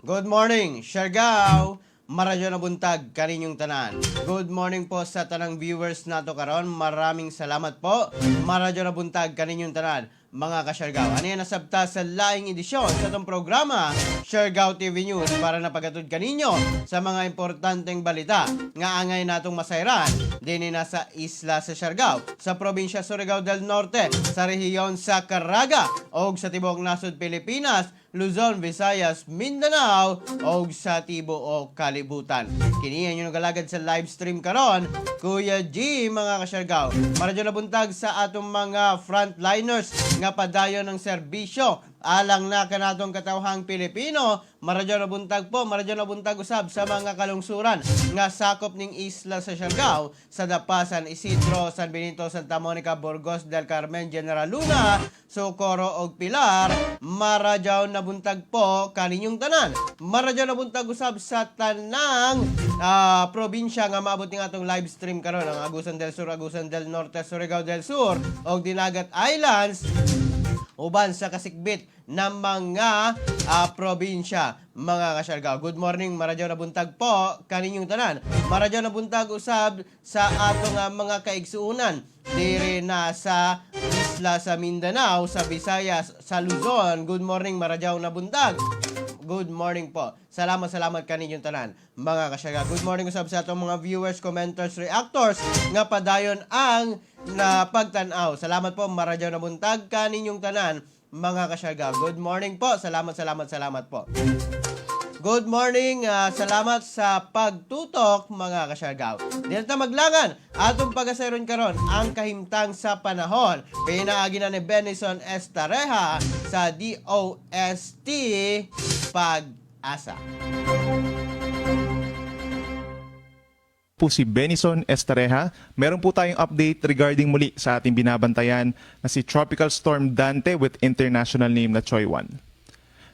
Good morning, Siargao! Maradyo na buntag kaninyong tanan. Good morning po sa tanang viewers nato karon. Maraming salamat po. Maradyo na buntag kaninyong tanan, mga kasyargao. Ano yan nasabta sa laing edisyon sa itong programa, Siargao TV News, para napagatod kaninyo sa mga importanteng balita nga angay natong masayran dinhi na sa isla sa Siargao, sa probinsya Surigao del Norte, sa rehiyon sa Caraga, og sa tibuok nasod Pilipinas, Luzon, Visayas, Mindanao, og sa tibuok kalibutan. Kini ang inyong nagalagad sa live stream karon, Kuya G, mga kasyargao. Maradyo na buntag sa atong mga frontliners nga padayon ng serbisyo alang na kanatong katawhang Pilipino. Maradyo na buntag po, maradyo na buntag usab sa mga kalungsuran nga sakop ning isla sa Siargao, sa Dapa, San Isidro, San Benito, Santa Monica, Burgos del Carmen, General Luna, Socorro og Pilar. Maradyaw na buntag po kaninyong tanan. Maradyaw na buntag usab sa tanang probinsya nga maabot ning atong live stream karon, ang Agusan del Sur, Agusan del Norte, Surigao del Sur og Dinagat Islands, uban sa kasikbit ng mga probinsya, mga kasyargao. Good morning, maradyaw na buntag po kaninyong tanan. Maradyaw na buntag usab sa atong mga kaigsuunan diri na sa isla sa Mindanao, sa Visayas, sa Luzon. Good morning, maradyaw na buntag. Good morning po. Salamat, salamat kaninyong tanan, mga kasyargao. Good morning usab sa atong mga viewers, commenters, reactors nga padayon ang na pagtanaw. Salamat po, maradyaw na buntag kaninyong tanan, mga kasyargao. Good morning po. Salamat, salamat, salamat po. Good morning. Salamat sa pagtutok, mga kasyargao. Di na ta maglangan. Atong pagasayron karon ang kahimtang sa panahon. Pinaagi na ni Benison Estareja sa DOST Pag-asa. Po si Benison Estareja. Meron po tayong update regarding muli sa ating binabantayan na si Tropical Storm Dante with international name na Choi 1.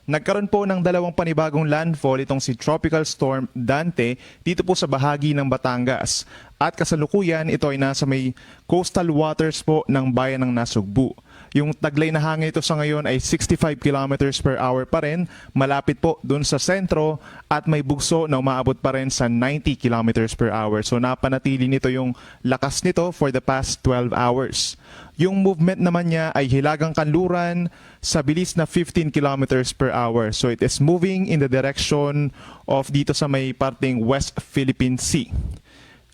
Nagkaroon po ng dalawang panibagong landfall itong si Tropical Storm Dante dito po sa bahagi ng Batangas. At kasalukuyan, ito ay nasa may coastal waters po ng bayan ng Nasugbu. Yung taglay na hangin ito sa ngayon ay 65 kilometers per hour pa rin, malapit po dun sa sentro at may bugso na umaabot pa rin sa 90 kilometers per hour. So napanatili nito yung lakas nito for the past 12 hours. Yung movement naman niya ay hilagang kanluran sa bilis na 15 kilometers per hour. So it is moving in the direction of dito sa may parting West Philippine Sea.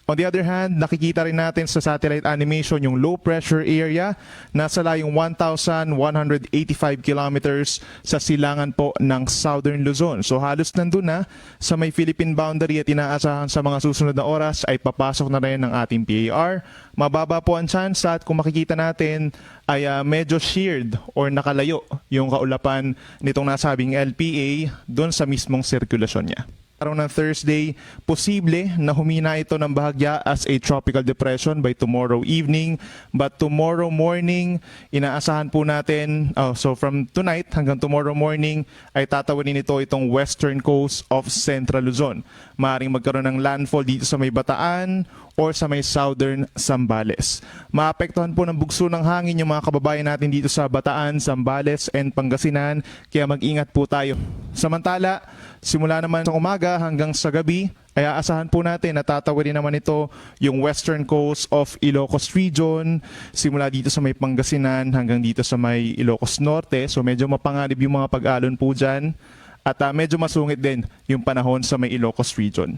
On the other hand, nakikita rin natin sa satellite animation yung low pressure area, nasa layong 1,185 kilometers sa silangan po ng Southern Luzon. So halos nandun na sa may Philippine boundary at inaasahan sa mga susunod na oras ay papasok na rin ng ating PAR. Mababa po ang chance at kung makikita natin ay medyo sheared or nakalayo yung kaulapan nitong nasabing LPA doon sa mismong sirkulasyon niya. Araw ng Thursday, posible na humina ito ng bahagya as a tropical depression by tomorrow evening. But tomorrow morning, inaasahan po natin, oh, so from tonight hanggang tomorrow morning, ay tatawanin nito itong western coast of Central Luzon. Maaring magkaroon ng landfall dito sa may Bataan or sa may southern Zambales. Maapektuhan po ng bugso ng hangin yung mga kababayan natin dito sa Bataan, Zambales, and Pangasinan, kaya mag-ingat po tayo. Samantala, simula naman sa umaga hanggang sa gabi, ay aasahan po natin na tatawirin naman ito yung western coast of Ilocos Region, simula dito sa may Pangasinan hanggang dito sa may Ilocos Norte. So medyo mapanganib yung mga pag-alon po dyan at medyo masungit din yung panahon sa may Ilocos Region.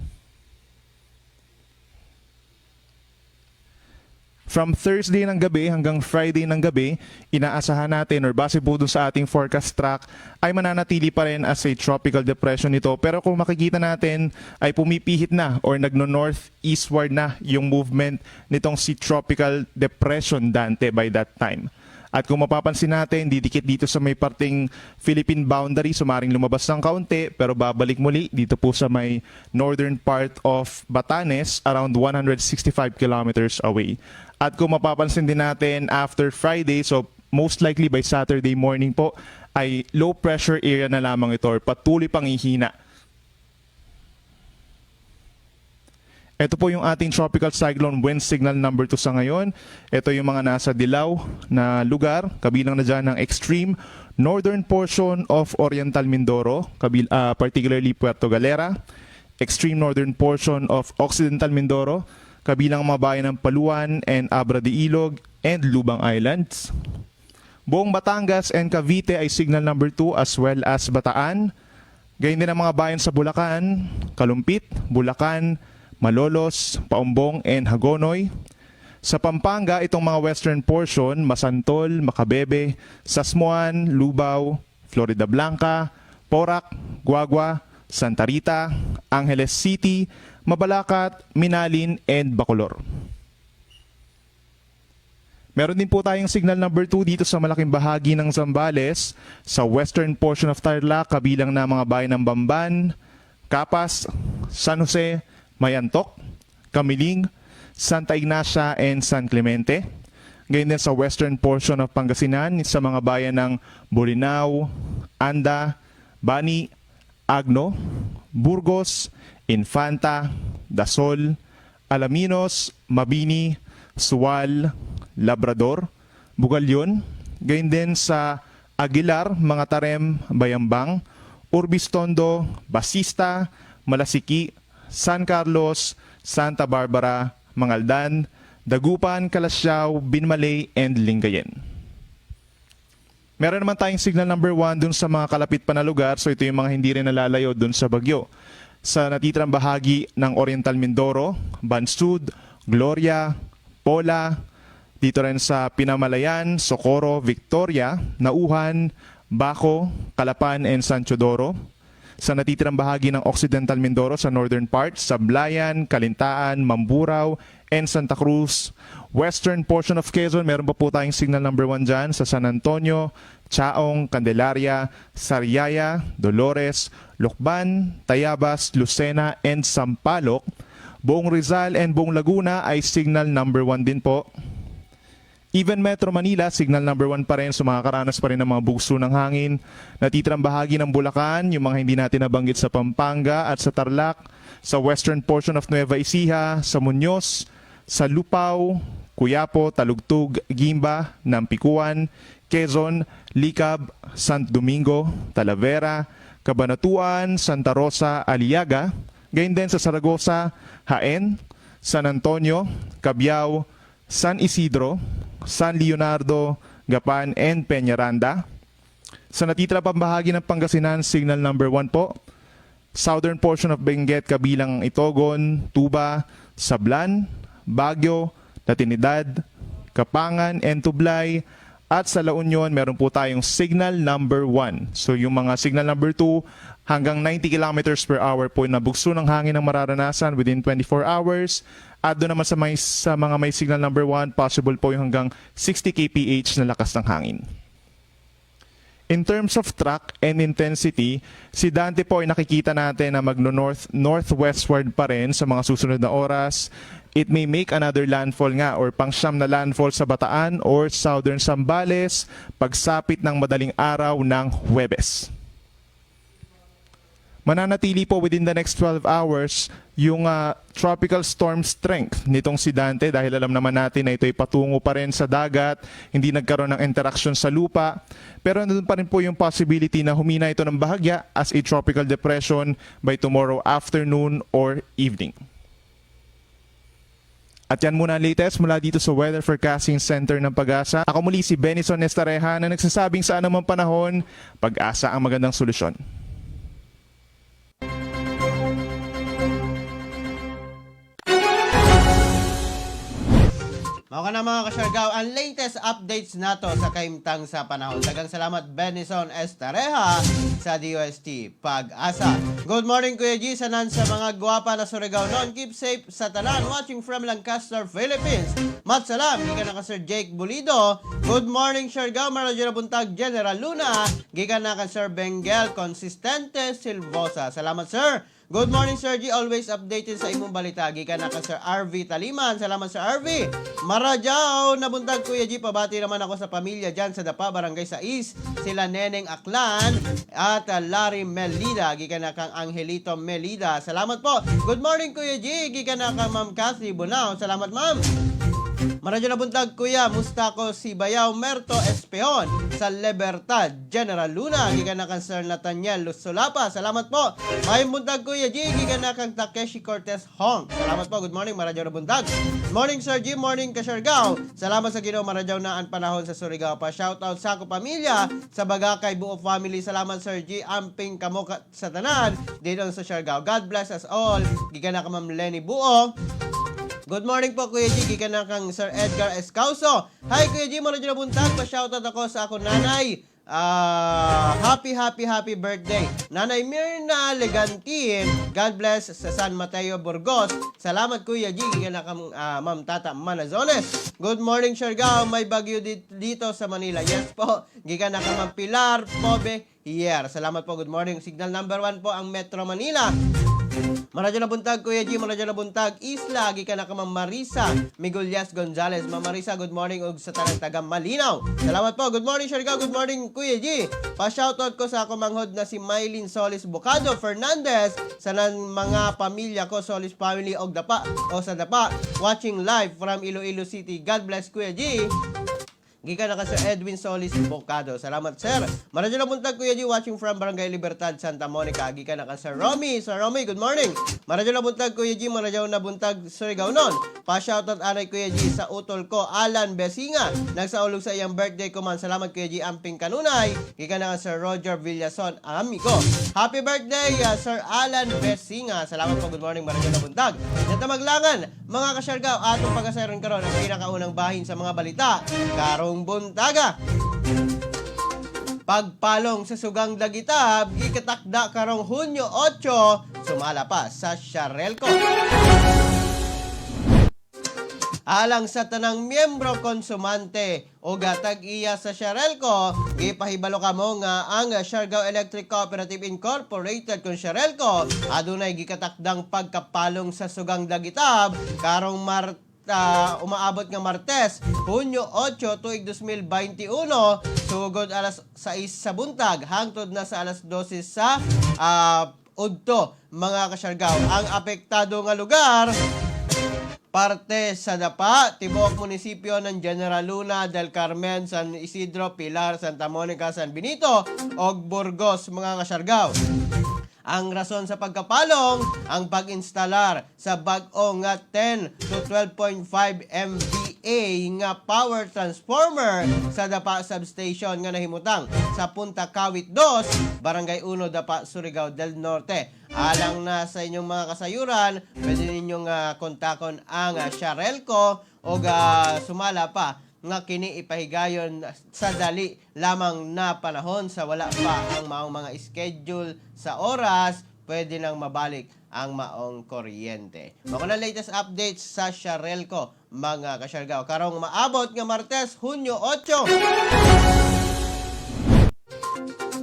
From Thursday ng gabi hanggang Friday ng gabi, inaasahan natin or base po dun sa ating forecast track ay mananatili pa rin as a tropical depression ito. Pero kung makikita natin ay pumipihit na or nagno-northeastward na yung movement nitong si Tropical Depression Dante by that time. At kung mapapansin natin, didikit dito sa may parting Philippine boundary, so maaaring lumabas ng kaunti, pero babalik muli dito po sa may northern part of Batanes, around 165 kilometers away. At kung mapapansin din natin after Friday, so most likely by Saturday morning po, ay low pressure area na lamang ito or patuloy pang ihina. Ito po yung ating tropical cyclone wind signal number 2 sa ngayon. Ito yung mga nasa dilaw na lugar, kabilang na dyan ng extreme Northern portion of Oriental Mindoro, particularly Puerto Galera, extreme northern portion of Occidental Mindoro, kabilang ang mga bayan ng Paluan and Abra de Ilog and Lubang Islands. Buong Batangas and Cavite ay signal number 2 as well as Bataan. Gayun din ang mga bayan sa Bulacan, Kalumpit, Bulacan, Malolos, Paombong, and Hagonoy. Sa Pampanga, itong mga western portion, Masantol, Macabebe, Sasmuan, Lubao, Florida Blanca, Porac, Guagua, Santa Rita, Angeles City, Mabalacat, Minalin, and Bacolor. Meron din po tayong signal number 2 dito sa malaking bahagi ng Zambales, sa western portion of Tarlac, kabilang na mga bayan ng Bamban, Capas, San Jose, Mayantok, Camiling, Santa Ignacia, and San Clemente. Ngayon din sa western portion of Pangasinan, sa mga bayan ng Bolinao, Anda, Bani, Agno, Burgos, Infanta, Dasol, Alaminos, Mabini, Sual, Labrador, Bugallon, gayon din sa Aguilar, mga Tarem, Bayambang, Urbiztondo, Basista, Malasiqui, San Carlos, Santa Barbara, Mangaldan, Dagupan, Calasiao, Binmaley, and Lingayen. Meron naman tayong signal number 1 dun sa mga kalapit pa na lugar. So ito yung mga hindi rin nalalayo dun sa bagyo. Sa natitirang bahagi ng Oriental Mindoro, Bansud, Gloria, Pola, dito rin sa Pinamalayan, Socorro, Victoria, Naujan, Baco, Calapan, and San Teodoro. Sa natitirang bahagi ng Occidental Mindoro sa northern part, Sablayan, Calintaan, Mamburao, and Santa Cruz. Western portion of Quezon, meron pa po tayong signal number 1 dyan sa San Antonio, Tiaong, Candelaria, Sariaya, Dolores, Lucban, Tayabas, Lucena, and Sampaloc. Buong Rizal and buong Laguna ay signal number 1 din po. Even Metro Manila, signal number 1 pa rin. So makakaranas pa rin ng mga bugso ng hangin. Natitirang bahagi ng Bulacan, yung mga hindi natin nabanggit sa Pampanga at sa Tarlac, sa western portion of Nueva Ecija, sa Muñoz, sa Lupao, Cuyapo, Talugtug, Guimba, Nampicuan, Quezon, Licab, Santo Domingo, Talavera, Cabanatuan, Santa Rosa, Aliaga, gayon din sa Zaragoza, Jaen, San Antonio, Cabiao, San Isidro, San Leonardo, Gapan, and Peñaranda. Sa natitira pang bahagi ng Pangasinan, signal number 1 po. Southern portion of Benguet, kabilang ang Itogon, Tuba, Sablan, Baguio, La Trinidad, Kapangan, and Tublay. At sa La Union, meron po tayong signal number 1. So yung mga signal number 2, hanggang 90 kilometers per hour po na bugso ng hangin ang mararanasan within 24 hours. At doon naman sa mga may signal number 1, possible po yung hanggang 60 kph na lakas ng hangin. In terms of track and intensity, si Dante po ay nakikita natin na magno-north northwestward pa rin sa mga susunod na oras. It may make another landfall nga or pangsyam na landfall sa Bataan or Southern Zambales pagsapit ng madaling araw ng Huwebes. Mananatili po within the next 12 hours yung tropical storm strength nitong si Dante dahil alam naman natin na ito'y patungo pa rin sa dagat, hindi nagkaroon ng interaction sa lupa. Pero nandun pa rin po yung possibility na humina ito ng bahagya as a tropical depression by tomorrow afternoon or evening. At yan muna ang latest mula dito sa Weather Forecasting Center ng PAGASA. Ako muli si Benison Estareja na nagsasabing sa anumang panahon, pag-asa ang magandang solusyon. Mao ka na, mga kasyargaw, ang latest updates nato sa kaimtang sa panahon. Daghang salamat, Benison Estareja sa DOST PAGASA. Good morning, Kuya G, sanan sa mga gwapa na Surigao noon. Keep safe sa tanan. Watching from Lancaster, Philippines. Mat salam, gikan na ka Sir Jake Bulido. Good morning, Siargao, Maradyo na buntag, General Luna. Gikan na ka Sir Bengel Consistente Silvosa. Salamat, sir. Good morning, Sir G. Always updated sa imong balita. Gikan na ka Sir RV Taliman. Salamat, Sir RV. Marajaw, nabuntag, Kuya G. Pabati naman ako sa pamilya dyan sa Dapa, Barangay Sais. Sila Neneng Aklan at Larry Melida. Gikan na kang Angelito Melida. Salamat po. Good morning, Kuya G. Gikan na kang Ma'am Kathy Bunao. Salamat, Ma'am. Maradyo na buntag, kuya, musta ko si Bayaw Merto Espeon sa Libertad, General Luna. Gikan na kang Sir Nathaniel Lusolapa. Salamat po. Maayong buntag, Kuya G. Gikan na kang Takeshi Cortez Hong. Salamat po. Good morning, maradyo na buntag. Morning, Sir G. Morning, Kasiargao. Salamat sa Ginoo, maradyaw na ang panahon sa Surigao. Pa shoutout sa ako pamilya sa Bagakay buo family. Salamat, Sir G. Amping kamo sa tanan dito sa Siargao. God bless us all. Gikan na ka Ma'am Lenny Buo. Good morning po, Kuya G. Gikan na kang Sir Edgar Escauso. Hi, Kuya G. Maradyo na buntag. Pa-shoutout ako sa ako nanay. Ah, happy, happy, happy birthday, Nanay Mirna Legantin. God bless sa San Mateo, Burgos. Salamat, Kuya G. Gikan na kang Ma'am Tata Manazones. Good morning, Siargao. May bagyo dito sa Manila. Yes po. Gikan na kang Ma'am Pilar Pobe Hier. Salamat po. Good morning. Signal number 1 po ang Metro Manila. Maradyo na buntag, Kuya G. Maradyo na buntag, Isla. Gikan na ka Ma'am Marisa Migulyas Gonzales. Ma'am Marisa, good morning ug sa tanang taga Malinaw. Salamat po. Good morning, Siargao. Good morning, Kuya G. Pa-shoutout ko sa ako manghod na si Mylene Solis Bocado Fernandez sa nan mga pamilya ko, Solis family og Dapa o sa Dapa, watching live from Iloilo City. God bless, Kuya G. Gikan na ka Sir Edwin Solis Bocado. Salamat, sir. Maradyo na buntag, Kuya G. Watching from Barangay Libertad, Santa Monica. Gikan na ka Sir Romy. Sir Romy, good morning. Maradyo na buntag, Kuya G. Maradyo na buntag, Surigao nun. Pa-shoutout anay, Kuya G, sa utol ko, Alan Besinga. Nagsaulog sa iyang birthday ko man. Salamat, Kuya G. Amping kanunay. Gikan na ka Sir Roger Villason, amigo. Happy birthday, Sir Alan Besinga. Salamat po. Good morning. Maradyo na buntag. Nata maglangan, mga kasyargaw, atong pag-asaron karon ang pinakaunang bahin sa mga balita karong buntaga. Pagpalong sa sugang Dagitab, gikatakda karong Hunyo 8, sumala pa sa Sharelco. Alang sa tanang miyembro, konsumante o tag-iya sa Sharelco, gipahibalo kamo nga ang Siargao Electric Cooperative Incorporated kung Sharelco adunay gikatakdang pagkapalong sa sugang Dagitab karong umaabot nga Martes, Hunyo 8, tuig 2021, sugod alas 6 sa buntag hangtod na sa alas 12 sa udto, mga kasyargaw. Ang apektado nga lugar, parte sa Dapa, tibuok munisipyo ng General Luna, Del Carmen, San Isidro, Pilar, Santa Monica, San Benito ug Burgos, mga kasyargaw. Ang rason sa pagkapalong, ang pag-instalar sa bag-o nga 10 to 12.5 MVA nga power transformer sa Dapa Substation nga nahimutang sa Punta Kawit 2, Barangay 1, Dapa, Surigao del Norte. Alang na sa inyong mga kasayuran, pwede ninyong kontakon ang Sharelco o sumala pa nga kini ipahigayon sa dali lamang na panahon sa wala pa ang maong mga schedule sa oras, pwede nang mabalik ang maong kuryente. Mao na latest updates sa Sharelco, mga kasyargaw, karong maabot nga Martes, Hunyo 8.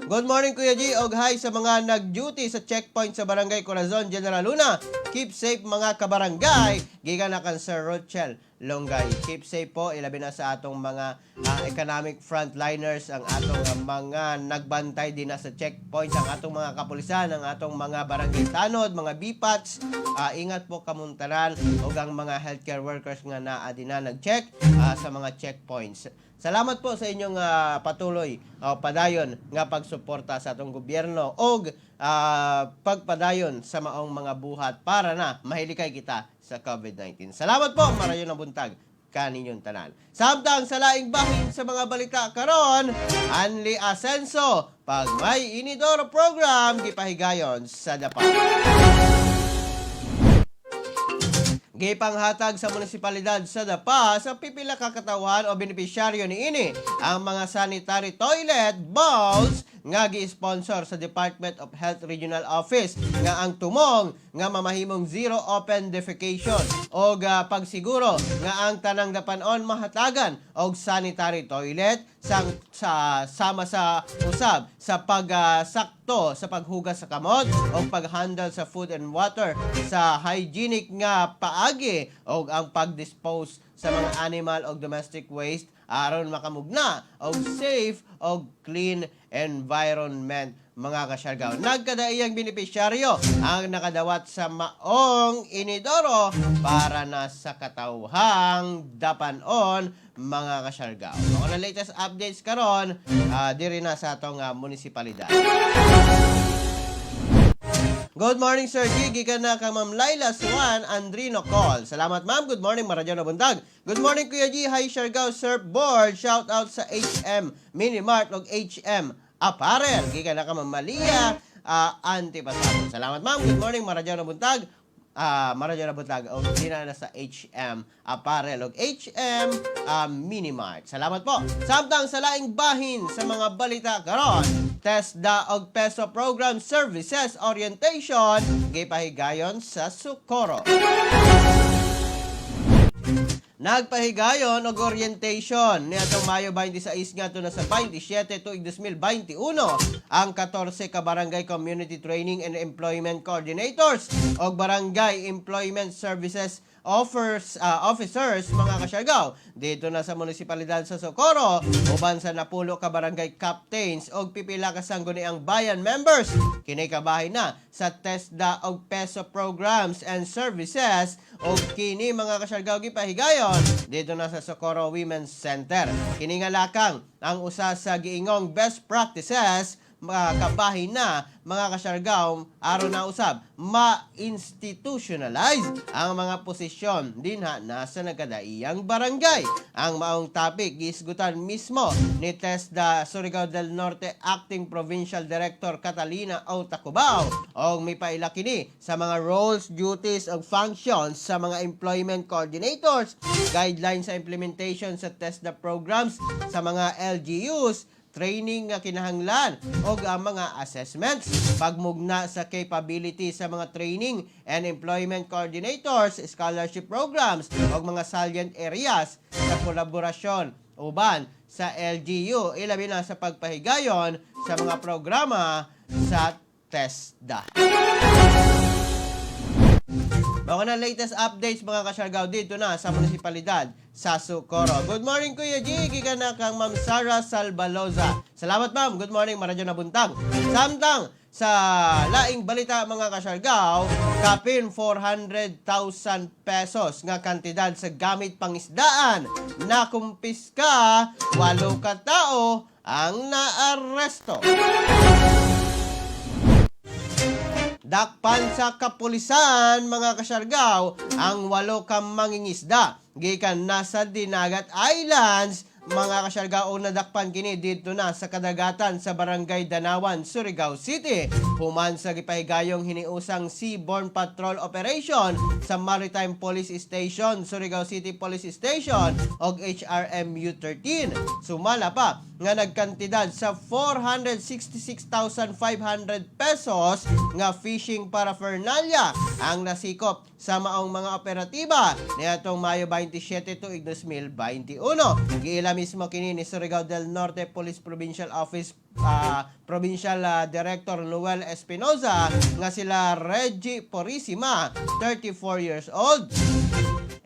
Good morning, Kuya G, og hi sa mga nag-duty sa checkpoint sa Barangay Corazon, General Luna. Keep safe, mga kabarangay. Gikan na kan Sir Rochel Longgay. Keep safe po, ilabi na sa atong mga economic frontliners, ang atong mga nagbantay din na sa checkpoint, ang atong mga kapulisan, ang atong mga barangay tanod, mga BPATs. Ingat po kamong tanan ug ang mga healthcare workers nga naa din na nag-check sa mga checkpoints. Salamat po sa inyong patuloy o padayon nga pagsuporta sa atong gobyerno og pagpadayon sa maong mga buhat para na mahilikay kita sa COVID-19. Salamat po, marayon ng buntag kaninyong tanan. Samtang sa laing bahin sa mga balita karon, Anli Asenso, pag may inidoro program gipahigayon sa Dapa. Gipanghatag sa munisipalidad sa Dapa sa pipila ka katawhan o benepisyaryo niini ang mga sanitary toilet bowls nga gi-sponsor sa Department of Health Regional Office nga ang tumong nga mamahimong zero open defecation o pagsiguro nga ang tanang dapanon mahatagan og sanitary toilet sang sa sama sa usab sa pagsakto sa paghugas sa kamot o pag-handle sa food and water sa hygienic nga paagi o ang pag-dispose sa mga animal o domestic waste aron makamugna og safe og clean environment, mga mga kasyargaw. Nagkadaiyang benepisyaryo ang nakadawat sa maong inidoro para na sa katawhang dapanon, mga kasyargaw. Mga na latest updates karon diri na sa atong munisipalidad. Good morning, Sir G. Gikan na kang Ma'am Laila Swan Andrino Call. Salamat, ma'am. Good morning, Maradyo na buntag. Good morning, Kuya G. Hi, Siargao Surfboard. Shout out sa HM Mini Mart og HM Apparel. Gikan na kang Ma'am Malia Antipasado. Salamat, ma'am. Good morning, Maradyo na buntag. Maradyo na buntag og di na sa HM Apparel og HM Mini Mart. Salamat po. Samtang sa laing bahin sa mga balita karon, TESDA og PESO Program Services Orientation gipahigayon sa Socorro. Nagpahigayon og orientation niadtong Mayo 26 ngadto na sa 27 tuig 2021 ang 14 ka barangay community training and employment coordinators og barangay employment services offers officers, mga kasyargaw, dito na sa munisipalidad sa Socorro uban sa napulo ka barangay captains og pipila ka sangguniang bayan members. Kini kabahin na sa TESDA og PESO programs and services og kini, mga kasyargaw, gipahigayon dito na sa Socorro Women's Center. Kini nga lakang ang usa sa giingong best practices, mga kabahin na, mga kasyargaw, aron na usab ma-institutionalize ang mga posisyon dinha na sa nagkadaiyang barangay. Ang maong topic giisgutan mismo ni TESDA Surigao del Norte Acting Provincial Director Catalina O. Tacubao og mipaila kini sa mga roles, duties ug functions sa mga employment coordinators, guidelines sa implementation sa TESDA programs sa mga LGUs, training nga kinahanglan og ang mga assessments, pagmugna sa capability sa mga training and employment coordinators, scholarship programs og mga salient areas sa kolaborasyon uban sa LGU, ilabi na sa pagpahigayon sa mga programa sa TESDA. Mga na latest updates, mga kasyargaw, dito na sa munisipalidad sa Socorro. Good morning, Kuya G. Gikan na kang Ma'am Sara Salvaloza. Salamat, ma'am. Good morning, Maradyo na buntag. Samtang sa laing balita, mga kasyargaw, kapin 400,000 pesos nga kantidad sa gamit pangisdaan na kumpiska, walo ka tao ang naaresto. Dakpan sa kapulisan, mga kasyargaw, ang walo ka mangingisda gikan na sa Dinagat Islands, mga kasyargaw, o nadakpan kini dito na sa kadagatan sa Barangay Danawan, Surigao City. Human sa gipahigayong hiniusang Seaborne Patrol Operation sa Maritime Police Station, Surigao City Police Station og HRMU 13. Sumala pa nga nagkantidad sa 466,500 pesos nga fishing paraphernalia ang nasikop sa maong mga operatiba niadtong Mayo 27 tuig 2021. Giila mismo kini ni Surigao del Norte Police Provincial Office Provincial Director Noel Espinosa nga sila Reggie Porisima, 34 years old,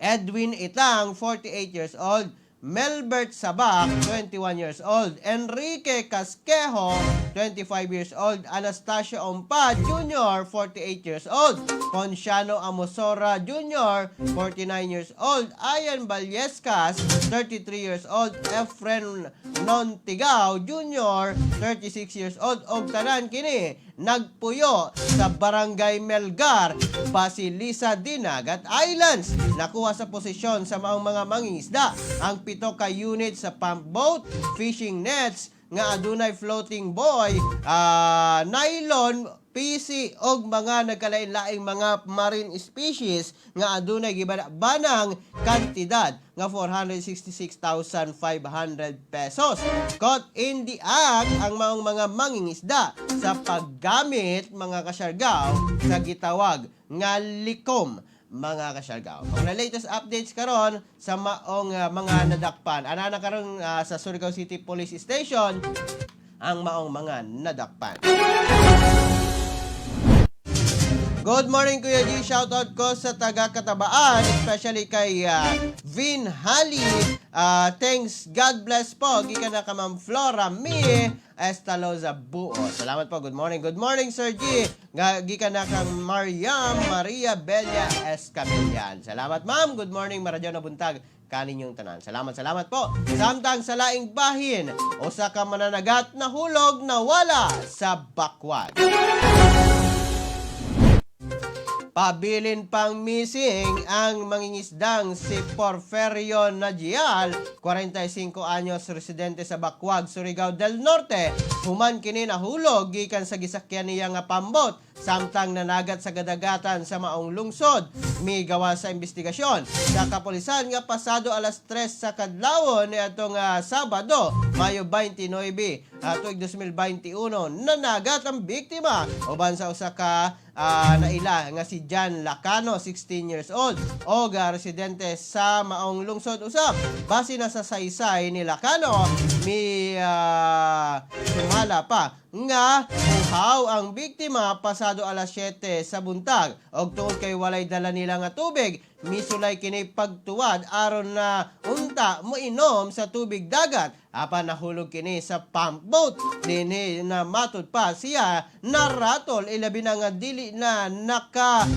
Edwin Itang, 48 years old, Melbert Sabak, 21 years old, Enrique Casquejo, 25 years old, Anastasio Ompad Jr., 48 years old, Ponciano Amosora Jr., 49 years old, Ian Vallescas, 33 years old, Efren Nontigao Jr., 36 years old, og tanan kini nagpuyo sa Barangay Melgar, Basilisa, Dinagat Islands. Nakuha sa posisyon sa maong mga mangingisda ang pito ka unit sa pump boat, fishing nets nga adunay floating buoy, nylon, PC og mga nagkalain-laing mga marine species nga adunay gibana-banang kantidad nga 466,500 pesos. Caught in the act ang maong mga mangingisda sa paggamit, mga kasyargaw, sa gitawag nga likom, mga kasyargaw. Ang latest updates karon sa maong mga nadakpan. Ana na karon sa Surigao City Police Station ang maong mga nadakpan. Good morning, Kuya G. Shoutout ko sa taga Katabaan, especially kay Vin Hali. Thanks, God bless po. Gikan na ka Ma'am Flora Mi Estaloza Buo. Salamat po. Good morning. Good morning, Sir G. Nga gikan na kang Mariam Maria Bella Escamillan. Salamat, ma'am. Good morning, maradyo na buntag kaninyong tanan. Salamat, salamat po. Samtang sa laing bahin, usa ka mananagat na hulog na wala sa Bacuag. Pabilin pang missing ang mangingisdang si Porferio Nagial, 45 anyos, residente sa Bacuag, Surigao del Norte. Human kini nahulog gikan sa gisakyan niya nga pambot samtang nanagat sa kadagatan sa maong lungsod. Migawa sa investigasyon sa kapulisan nga pasado alas 3 sa kadlawon niadtong Sabado, Mayo 29, tuig 2021, nanagat ang biktima uban sa usa ka naila nga si John Lacano, 16 years old, o residente sa maong lungsod usab. Base na sa saysay ni Lacano, mi sumala pa nga uhaw ang biktima pasado alas 7 sa buntag og tungod kay walay dala nila nga tubig, misulay kini pagtuwad aron na unta moinom sa tubig dagat, apan nahulog kini sa pump boat. Dinhi na matud pa siya naratol, ilabi na nga dili na naka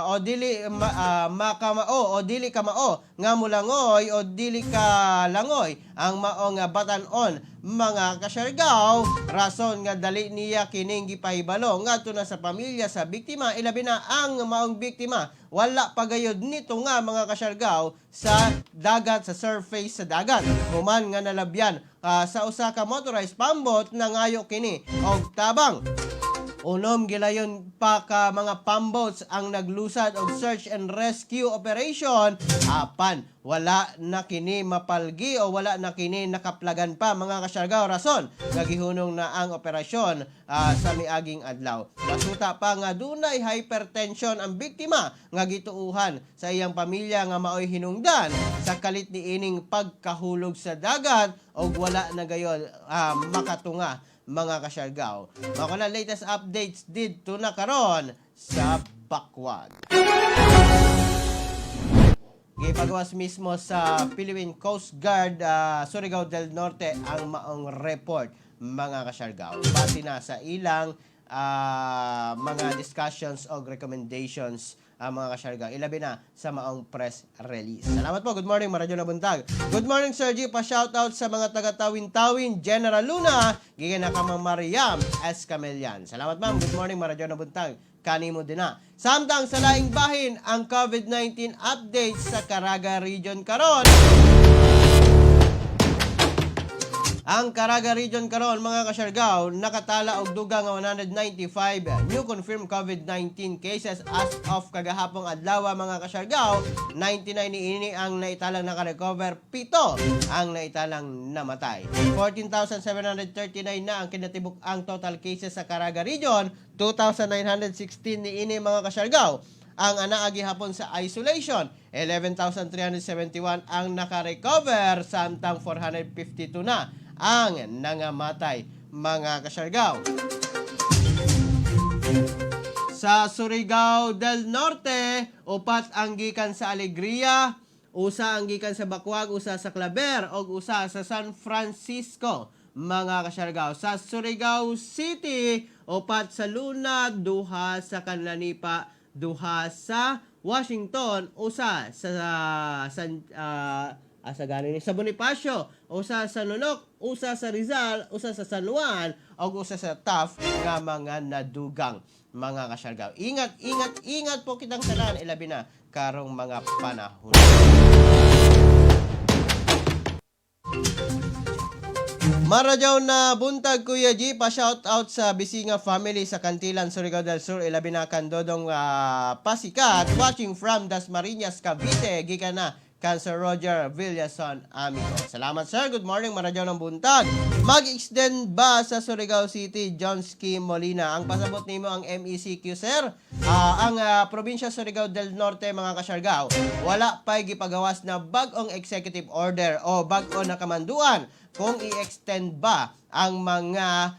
o dili makamao o dili kamao nga mulangoy o dili ka langoy ang mao nga batan-on, mga kasyargaw, rason nga dali niya kining gipahibalo ngadto na sa pamilya sa biktima, ilabi na ang maong biktima wala pa gayod nito nga, mga kasyargaw, sa dagat, sa surface sa dagat, human nga nalabyan sa usa ka motorized pambot. Nangayo kini og tabang. 6 gilayon pa ka mga pumboats ang naglusad og search and rescue operation, apan wala na kini mapalgi o wala na kini nakaplagan pa, mga kasyargaw, rason nga gihunong na ang operasyon sa miaging adlaw. Masuta pa nga dunay hypertension ang biktima nga gituuhan sa iyang pamilya nga maoy hinungdan sa kalit niining pagkahulog sa dagat og wala na gayon makatunga, mga kasyargaw. Mao na latest updates didto na karon sa Bacuag. Gipagawas mismo sa Philippine Coast Guard Surigao del Norte ang maong report, mga kasyargaw. Base na sa ilang mga discussions o recommendations, mga kasyargaw. Ilabi na sa maong press release. Salamat po. Good morning. Maradyo na buntag. Good morning, Sir G. Pa-shoutout sa mga taga-Tawin-Tawin, General Luna, gikan na ka Ma'am Mariam Escamillan. Salamat, ma'am. Good morning. Maradyo na buntag kanimo din na. Samtang sa laing bahin, ang COVID-19 updates sa Caraga Region karon. Ang Caraga Region karon, mga kasyargaw, nakatala og dugang nga 195 new confirmed COVID-19 cases as of kagahapong adlaw, mga kasyargaw. 99 niini ang naitalang naka-recover, 7 ang naitalang namatay. 14,739 na ang kinatibuk ang total cases sa Caraga Region, 2,916 niini, mga kasyargaw, ang anaa gihapon sa isolation. 11,371 ang naka-recover samtang 452 na ang nangamatay, mga kasyargaw. Sa Surigao del Norte, 4 ang gikan sa Alegria, 1 ang gikan sa Bacuag, 1 sa Claver, ug 1 sa San Francisco, mga kasyargaw. Sa Surigao City, 4 sa Luna, 2 sa Canlanipa, 2 sa Washington, 1 sa San asa gani ni, sa Bonifacio, 1 sa Lulok, 1 sa Rizal, 1 sa San Juan, ug 1 sa Taft nga mga nadugang, mga kasyargaw. Ingat, ingat, ingat po kitang tanan, ilabi na karong mga panahon. Maradyaw na buntag, Kuya G, pa shout out sa Bisinga family sa Cantilan, Surigao del Sur, ilabi na kan Dodong Pasikat, watching from Dasmariñas, Cavite, gikan na kan Sir Roger Villason Amigo. Salamat, sir. Good morning, maradyaw ng buntag. Mag-extend ba sa Surigao City, John Ski Molina? Ang pasabot nimo ang MECQ, sir. Ang probinsya Surigao del Norte, mga kasyargaw, wala pa'y gipagawas na bag-ong executive order o bag-o na kamanduan kung i-extend ba ang mga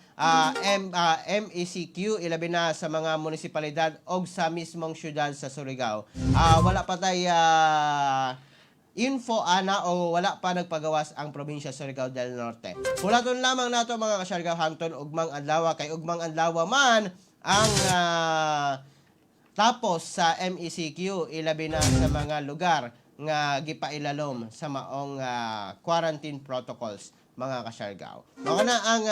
MECQ, ilabi na sa mga munisipalidad o sa mismong syudad sa Surigao. Wala pa tay info ana o wala pa nagpagawas ang probinsya Surigao del Norte. Hulaton lamang nato, mga kasyargaw, hangton ugmang adlaw, kay ugmang adlaw man ang tapos sa MECQ, ilabi na sa mga lugar nga gipailalom sa maong quarantine protocols, mga kasyargaw. Mao na ang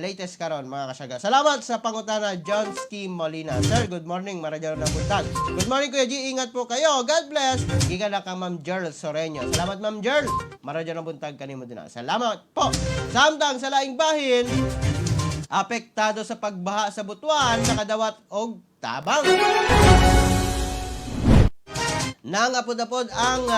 latest karon, mga kasyargaw. Salamat sa pangutana, John Ski Molina. Sir, good morning. Maradyo na buntag. Good morning, Kuya G. Ingat po kayo. God bless. Gikan na kang Ma'am Gerl Soreño. Salamat, Ma'am Gerl. Maradyo na buntag kanimo din. Salamat po. Samtang sa laing bahin, apektado sa pagbaha sa Butuan nakadawat og tabang. Nangapod-apod ang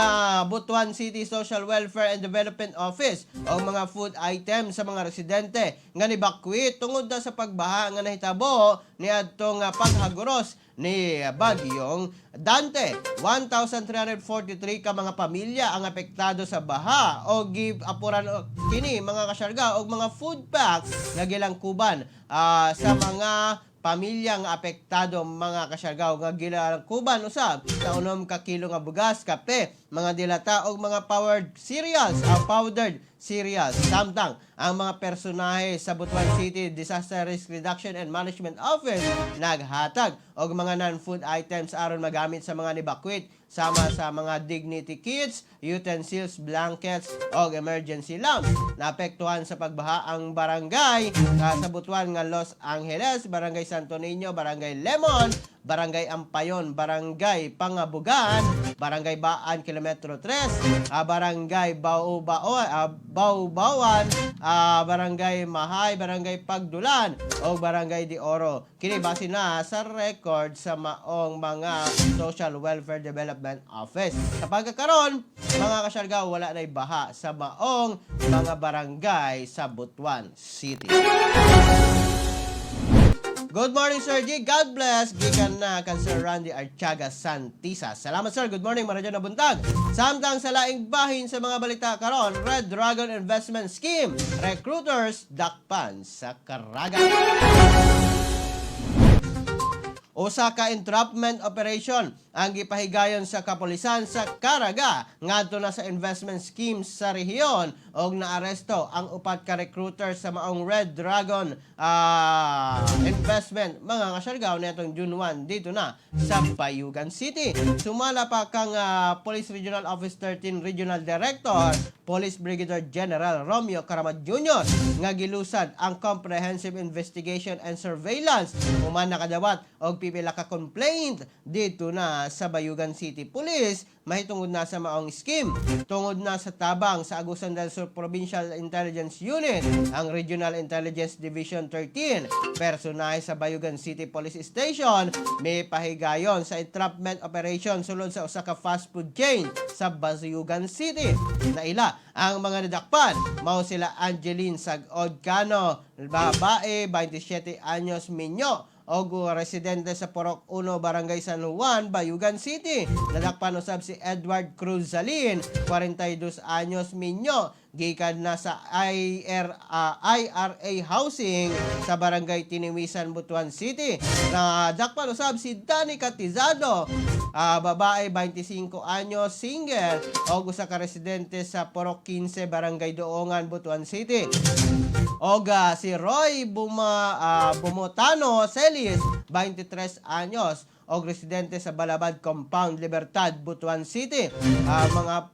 Butuan City Social Welfare and Development Office o mga food items sa mga residente nga nibakwit tungod na sa pagbaha nga nahitabo niadtong paghaguros ni Bagyong Dante. 1,343 ka mga pamilya ang apektado sa baha o giapuran kini, mga kasyarga, og mga food packs nga gilangkuban sa mga pamilyang apektado, mga kasyargaw, nga gilangkuban usab sa 6 ka kilo nga bugas, kape, mga dilata og mga powered cereals, powdered cereals. Samtang ang mga personahe sa Butuan City Disaster Risk Reduction and Management Office naghatag og mga non-food items aron magamit sa mga nibakwit, sama sa mga dignity kits, utensils, blankets og emergency lamps. Naapektuhan sa pagbaha ang barangay sa Butuan nga Los Angeles, Barangay Santo Niño, Barangay Lemon, Barangay Ampayon, Barangay Pangabugan, Barangay Baan, Kilometro 3, Barangay Baubawan, Barangay Mahay, Barangay Pagdulan, o Barangay de Oro. Kini base na sa record sa maong mga Social Welfare Development Office. Sa pagkakaron, mga kasyargaw, wala na'y baha sa maong mga barangay sa Butuan City. Good morning, Sir G. God bless. Gikan na kan Sir Randy Archaga Santisa. Salamat, sir. Good morning. Maradyo na buntag. Samtang sa laing bahin sa mga balita karon, Red Dragon Investment Scheme. Recruiters dakpan sa Caraga. Usa ka entrapment operation ang gipahigayon sa kapulisan sa Caraga ngadto na sa investment scheme sa rehiyon og naaresto ang upat ka recruiter sa maong Red Dragon Investment, mga kasyargaw, netong June 1 dito na sa Bayugan City. Sumala pa kang Police Regional Office 13 Regional Director Police Brigadier General Romeo Caramat Jr. nga gilusad ang comprehensive investigation and surveillance human nakadawat og pipila ka complaint dito na sa Bayugan City Police mahitungod na sa maong scheme. Tungod na sa tabang sa Agusan del Sur Provincial Intelligence Unit, ang Regional Intelligence Division 13, personahe sa Bayugan City Police Station, may pahigayon sa entrapment operation sulod sa usa ka fast food chain sa Bayugan City. Naila ang mga nadakpan, mao sila Angeline Sagod Cano, babae, 27 anyos, minyo, og residente sa Purok 1, Barangay San Juan, Bayugan City. Nadakpan usab si Edward Cruz Zalin, 42 anyos, minyo, gikan na sa IRA Housing sa Barangay Tiniwisan, Butuan City. Nadakpan usab si Danny Catizado, babae, 25 anyos, single, og usa ka residente sa Purok 15, Barangay Doongan, Butuan City. Og si Roy Bumotano Celis, 23 anyos, og residente sa Balabad Compound, Libertad, Butuan City. Mga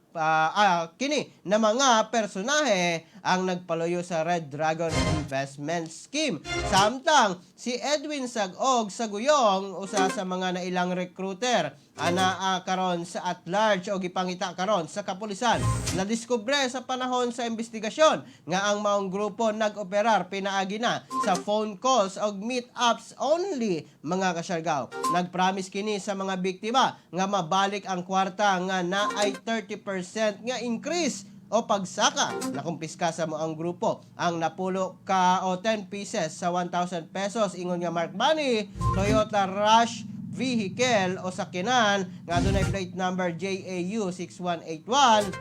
kini na mga personahe ang nagpaluyo sa Red Dragon Investment Scheme. Samtang si Edwin Sagog Saguyong, usa sa mga nailang recruiter, anaa karon sa at large o gipangita karon sa kapulisan. Nadiskubre sa panahon sa investigasyon nga ang maong grupo nag-operar pinaagi na sa phone calls og meet-ups only, mga kasyargaw. Nagpromise kini sa mga biktima nga mabalik ang kwarta nga naay 30% nga increase o pagsaka. Nakumpiska sa maong grupo ang napulo ka o 10 pieces sa 1,000 pesos ingon nga mark money, Toyota Rush vehicle o sakinan nga adunay plate number JAU 6181,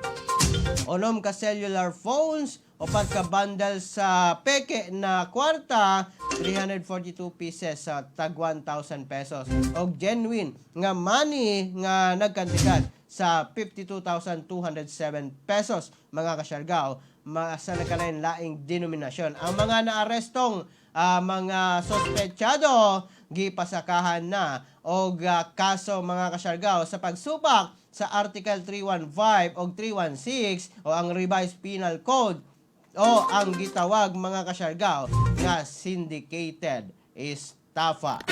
6 ka cellular phones. Upat ka bundle sa peke na kwarta, 342 pieces sa tag 1,000 pesos og genuine nga money nga nagkantidad sa 52,207 pesos, mga kasyargao, sa nagkalain laing denominasyon. Ang mga naarestong mga sospechado gipasakahan na og kaso, mga kasyargao, sa pagsupak sa Article 315 og 316 o ang Revised Penal Code o ang gitawag, mga kasyargao, nga syndicated estafa.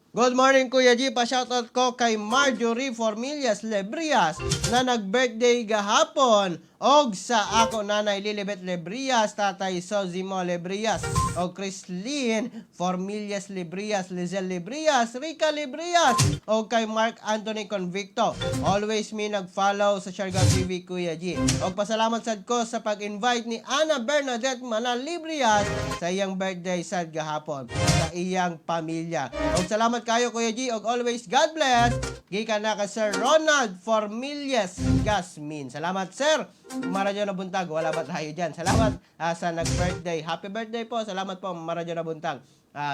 Good morning, Kuya G. Pa-shoutout ko kay Marjorie Formillas Lebrias na nag-birthday gahapon og sa ako nanay Lilibet Lebrias, tatay Sozimo Lebrias og Chrislyn Formillas Lebrias, Lizelle Lebrias, Rica Lebrias og kay Mark Anthony Convicto. Always me nag-follow sa Siargao TV, Kuya G. Og pasalamat sad ko sa pag-invite ni Ana Bernadette Manal Librias sa iyang birthday sad gahapon sa iyang pamilya. Og salamat kayo, Kuya G, og always God bless. Gikan na ka Sir Ronald Formillas Gasmin. Salamat, sir. Maradyo na buntag. Wala ba tayo dyan? Salamat sa nag-birthday. Happy birthday po. Salamat po. Maradyo na buntag.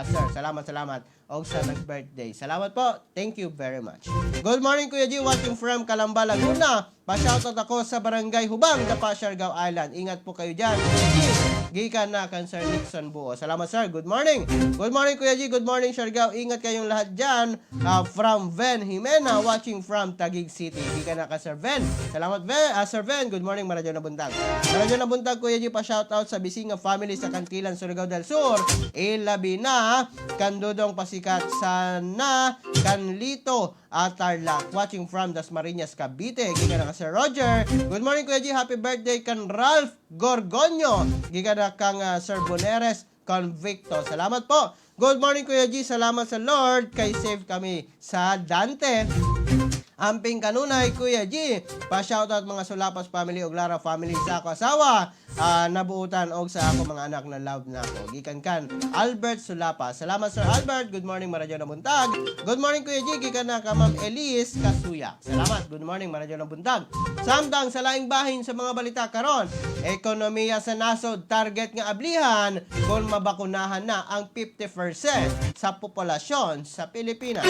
Sir, salamat, salamat. Og sa nag-birthday. Salamat po. Thank you very much. Good morning, Kuya G. Watching from Calamba, Laguna. Pa-shoutout ako sa Barangay Hubang, Dapa, Siargao Island. Ingat po kayo dyan, Kuya G. Gikan na kan Sir Nixon Buo. Salamat, sir. Good morning. Good morning, Kuya G. Good morning, Siargao. Ingat kayong lahat dyan. From Ven Jimena, watching from Taguig City. Gikan na ka Sir Ven. Salamat, Ven. Sir Ven. Good morning, Maradyo na buntag. Maradyo na buntag, Kuya G. Pa-shoutout sa Bisinga family sa Cantilan, Surigao del Sur. Ilabi na Kandudong Pasikat sana Kanlito at Tarlac. Watching from Dasmariñas, Cavite. Gikan na ka Sir Roger. Good morning, Kuya G. Happy birthday kan Ralph Gorgonio. Gikan na kang Sir Boneres Convicto. Salamat po. Good morning, Kuya G. Salamat sa Lord kay safe kami sa Dante. Amping kanunay, Kuya G. Pa-shoutout mga Sulapas family ug Lara family sa ako asawa. Nabuutan og sa ako mga anak na love na ako. Gikan kan Albert Sulapas. Salamat, Sir Albert. Good morning, Maradyo na buntag. Good morning, Kuya G. Gikan na ka Ma'am Elise Kasuya. Salamat. Good morning, Maradyo na buntag. Samtang sa laing bahin sa mga balita karon, ekonomiya sa nasod target nga ablihan kung mabakunahan na ang 50% sa populasyon sa Pilipinas.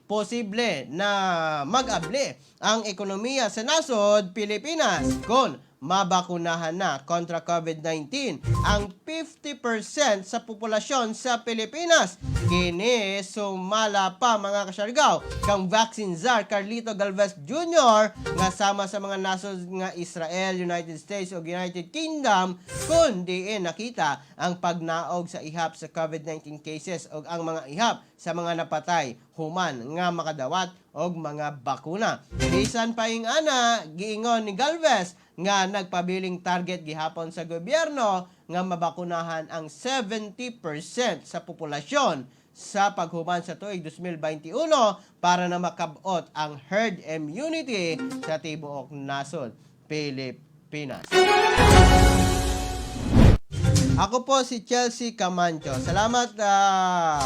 Posible na mag-abli ang ekonomiya sa nasod Pilipinas kung mabakunahan na kontra COVID-19 ang 50% sa populasyon sa Pilipinas. Kini sumala pa, mga kasyargaw, kang Vaccine Czar Carlito Galvez Jr. nga sama sa mga nasod nga Israel, United States ug United Kingdom kung diin nakita ang pagnaog sa ihap sa COVID-19 cases ug ang mga ihap sa mga napatay human nga makadawat og mga bakuna. Bisan pa ing ana, giingon ni Galvez nga nagpabiling target gihapon sa gobyerno nga mabakunahan ang 70% sa populasyon sa paghuman sa tuig 2021 para na makabot ang herd immunity sa tibuok nasod Pilipinas. Ako po si Chelsea Camancho. Salamat,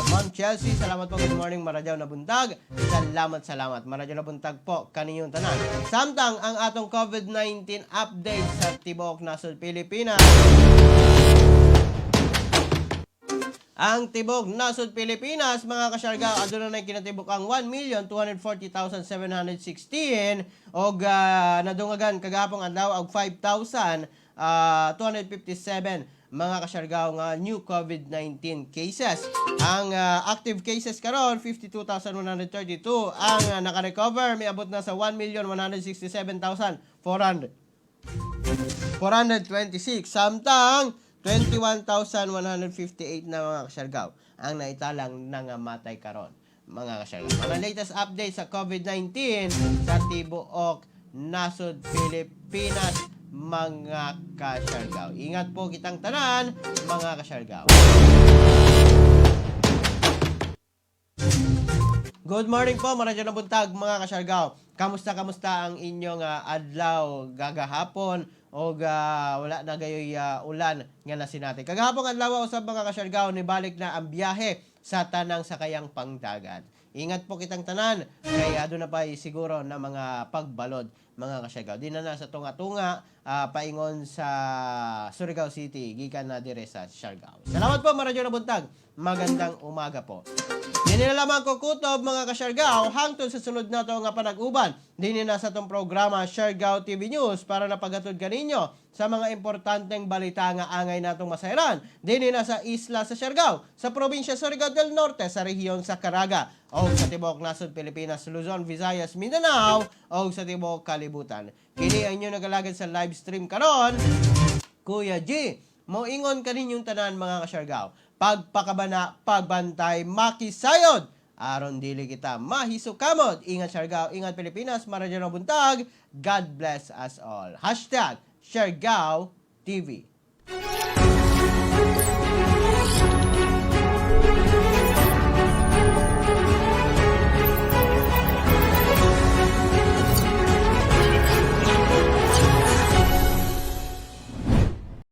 Ma'am Chelsea. Salamat po. Good morning, Maradyaw na buntag. Salamat, salamat. Maradyaw na buntag po kaninyong tanan. Samtang ang atong COVID-19 update sa tibuok nasod Pilipinas. Ang tibok nasod Pilipinas, mga kasyarga, aduna na kinatibuk ang 1,240,716 og nadungagan kagahapon adlaw og 5,257, mga kasyargaw, nga new COVID-19 cases. Ang active cases karon 52,132. Ang naka-recover miabot na sa 1,167,400 426. Samtang 21,158 na, mga kasyargaw, ang naitalang nangamatay karon, mga kasyargaw. Mga latest update sa COVID-19 sa tibuok nasod Pilipinas, mga kasyargaw. Ingat po kitang tanan, mga kasyargaw. Good morning po, maradyo na buntag, mga kasyargaw. Kamusta kamusta ang inyong adlaw gagahapon o wala na gayoy ulan nga nasinati? Kagahapon adlaw usab, mga kasyargaw, nibalik na ang biyahe sa tanang sakayang pangdagat. Ingat po kitang tanan kay aduna pa siguro na mga pagbalod, mga kasyargaw. Di na na sa tunga-tunga paingon sa Surigao City gikan na dire sa Siargao. Salamat po, maradyo na buntag. Magandang umaga po. Dini na lamang ko kutob, mga kasyargaw, hangtod sa sunod nato nga panag-uban. Dini na sa atong programa Siargao TV News para napagatod kaninyo sa mga importanteng balita nga angay natong masayran. Dini na sa isla sa Siargao, sa probinsya Surigao del Norte, sa rehiyon sa Caraga, o sa tibuok nasod Pilipinas, Luzon, Visayas, Mindanao, o sa tibuok kalibutan. Kini ang inyo nagalagad sa live stream karon, Kuya G, moingon kaninyong tanan, mga kasyargaw. Pagpakabana, pagbantay, makisayod. Aron dili kita mahisukamot. Ingat Siargao, ingat Pilipinas, maradyo na buntag. God bless us all. #SiargaoTV.